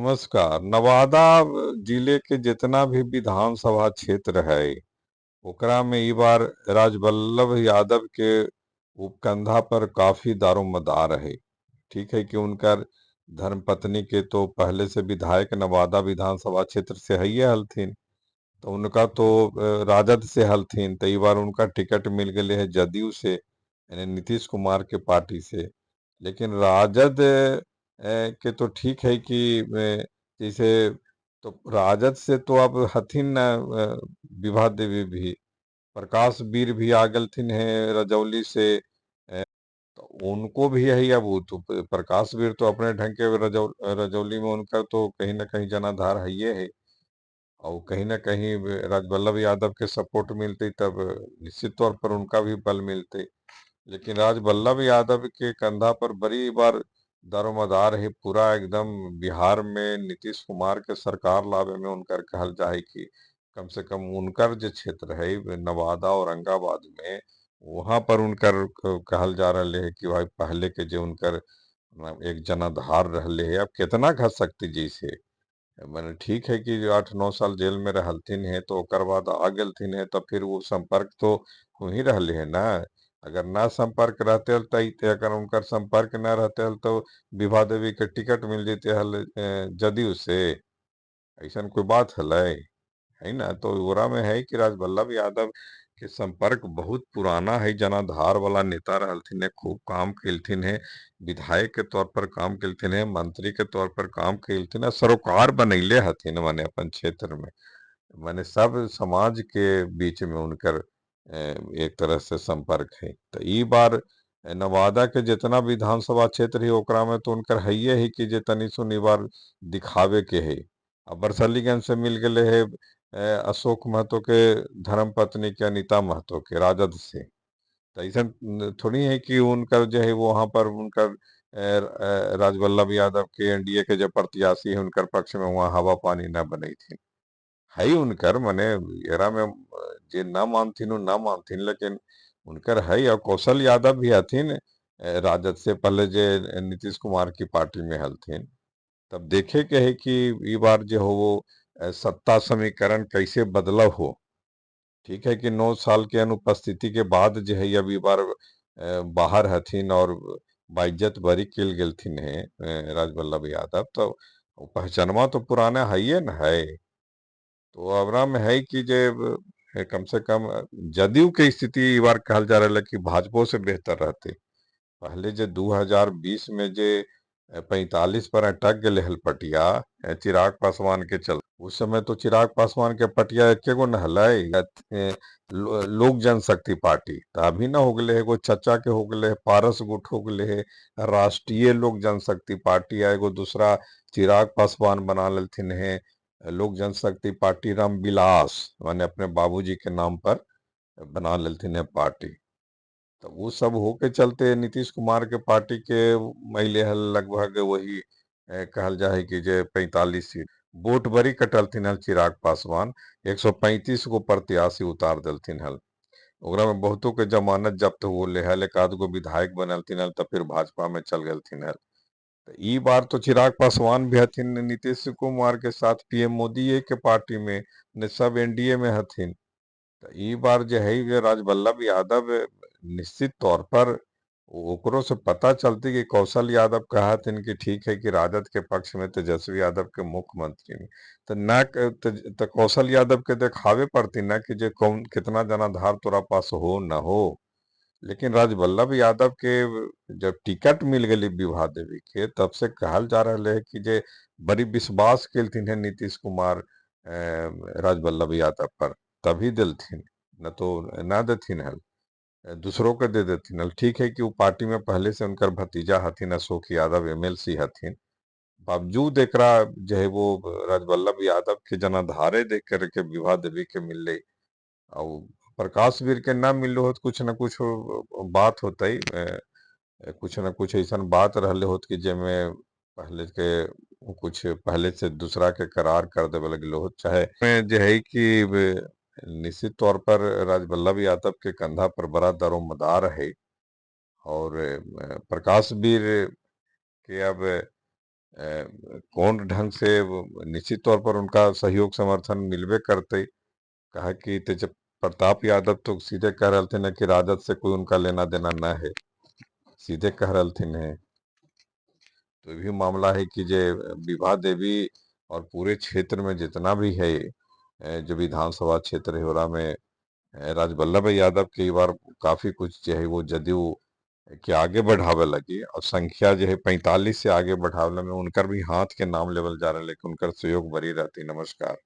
नमस्कार। नवादा जिले के जितना भी विधानसभा क्षेत्र है ओकरा में ई बार राजवल्लभ यादव के उपकंधा पर काफी दारोमदार है। ठीक है कि उनकर धर्मपत्नी के तो पहले से विधायक नवादा विधानसभा क्षेत्र से है हलथिन, तो उनका तो राजद से हलथिन, तो ई बार उनका टिकट मिल गए है जदयू से, यानी नीतीश कुमार के पार्टी से। लेकिन राजद के तो ठीक है कि जैसे तो राजद से तो अब हथिन न विभा देवी भी, प्रकाश वीर भी आ गलथिन है रजौली से, तो उनको भी यही अब वो तो प्रकाश वीर तो अपने ढंग के रजौली में उनका तो कहीं ना कहीं जनाधार है ये है, और कहीं ना कहीं राजवल्लभ यादव के सपोर्ट मिलते तब निश्चित तौर पर उनका भी बल मिलते। लेकिन राजवल्लभ यादव के कंधा पर बड़ी बार दारोमदार है पूरा एकदम बिहार में नीतीश कुमार के सरकार लावे में उनकर कहल जाए कि कम से कम उनकर जो क्षेत्र है नवादा औरंगाबाद में, वहाँ पर उनकर कहल जा रहा है कि भाई पहले के जो उनकर एक जनाधार रहले है, अब कितना घस सकती जैसे मैंने ठीक है कि 8-9 साल जेल में रहलथिन है तो ओकर बाद आ गेलथिन है, तब फिर वो संपर्क तो हो ही रहले है ना। अगर ना संपर्क रहते हल तो अगर उनकर संपर्क न रहते हल तो विभा देवी के टिकट मिल जते हल जदयू से, ऐसा कोई बात हलै है ना। तो ओरा में है कि राजवल्लभ यादव के संपर्क बहुत पुराना है, जनाधार वाला नेता रहलथिन है, खूब काम केलथिन है, विधायक के तौर पर काम केलथिन है, मंत्री के तौर पर काम केलथिन है, सरोकार बनैले हथिन माने अपन क्षेत्र में, माने सब समाज के बीच में उनकर एक तरह से संपर्क है। तो ई बार नवादा के जितना विधानसभा क्षेत्र है ओकरा में तो उनकर है ही कि जे तनी सुन ई बार दिखावे के है। अब बरसलीगंज से मिल गए है अशोक महतो के धर्मपत्नी के अनिता महतो के राजद से, तो ऐसा थोड़ी है कि उनका जो है वो वहाँ पर उनकर राजवल्लभ यादव के एनडीए के जो प्रत्याशी है उनकर पक्ष में वहाँ हवा पानी न बनी थी है उनकर, माने एरा में जे न मानथिन न मानथिन, लेकिन उनकर है। और कौशल यादव भी हथिन राजद से पहले जे नीतीश कुमार की पार्टी में हलथिन। तब देखे के है कि ई बार जो हो वो सत्ता समीकरण कैसे बदलाव हो। ठीक है कि 9 साल के अनुपस्थिति के बाद जो है अब ई बार बाहर हथिन और बाइज्जत बरी किल गेलथिन है राजवल्लभ यादव, तो पहचानवा तो पुराना है ही न है। तो अबरा में है कि जे कम से कम जदयू के स्थिति ई बार कहल जा रहा है कि भाजपो से बेहतर रहते। पहले जे 2020 में जे 45 पर अटक गए हल पटिया चिराग पासवान के चल, उस समय तो चिराग पासवान के पटिया एके गो न हलै लोक जनशक्ति पार्टी, तो अभी न हो गए एगो चचा के हो गए, पारस गुट हो गए, राष्ट्रीय लोक जनशक्ति पार्टी, आ एगो दूसरा चिराग पासवान बना लेलथिन है लोक जनशक्ति पार्टी रामविलास, माने अपने बाबूजी के नाम पर बना लेलथिन है पार्टी। तो वो सब होके चलते नीतीश कुमार के पार्टी के मैले हल लगभग वही कहल जाए कि जे 45 सीट वोट बड़ी कटलथिन हल चिराग पासवान, 135 गो प्रत्याशी उतार दिलथिन हल, ओकरा में बहुतों के जमानत जब्त होले हल, एक आध गो विधायक बनलथिन हल तब फिर भाजपा में चल गलथिन हल। तो ई बार तो चिराग पासवान भी हथिन नीतीश कुमार के साथ, पीएम मोदी के पार्टी में ने सब एनडीए में हथिन। तो ई बार जो है राजवल्लभ यादव निश्चित तौर पर ओकरो से पता चलती कि कौशल यादव कहा थिन कि ठीक है कि राजद के पक्ष में तेजस्वी यादव के मुख्यमंत्री में तो न तो कौशल यादव के देखावे पड़ती ना कि जे कौन कितना जनाधार तोरा पास हो न हो। लेकिन राजवल्लभ यादव के जब टिकट मिल गई विभा देवी के तब से कहल जा रहा है कि जे बड़ी विश्वास केलथिन है नीतीश कुमार राजवल्लभ यादव पर, तभी दिलथिन, न तो न देथिन हल, दूसरों के दे देथिन हल। ठीक है कि वो पार्टी में पहले से उनकर भतीजा हथिन अशोक यादव एमएलसी हथिन, बावजूद एकरा जो है वो राजवल्लभ यादव के जनाधारे देख करके विभा देवी के मिलले और प्रकाश वीर के न मिललो हो तो कुछ न कुछ बात होते, कुछ न कुछ ऐसा बात रहले होत कि जेमे पहले के कुछ पहले से दूसरा के करार कर देवे लगलो हो, चाहे जो है कि निश्चित तौर पर राजवल्लभ यादव के कंधा पर बड़ा दरोमदार है। और प्रकाश वीर के अब कौन ढंग से निश्चित तौर पर उनका सहयोग समर्थन मिलबे करते, काहे कि तेज प्रताप यादव तो सीधे कह रहे थे कि राजद से कोई उनका लेना देना न है, सीधे कह रहे हैं। तो भी मामला है कि जे विभा देवी और पूरे क्षेत्र में जितना भी है जो विधानसभा क्षेत्र है ओरा में राजवल्लभ यादव के बार काफी कुछ जो है वो जदयू के आगे बढ़ावे लगी और संख्या जो है 45 से आगे बढ़ावे में उनकर भी हाथ के नाम लेवल जा रहा है, लेकिन उनकर सहयोग बरी रहती। नमस्कार।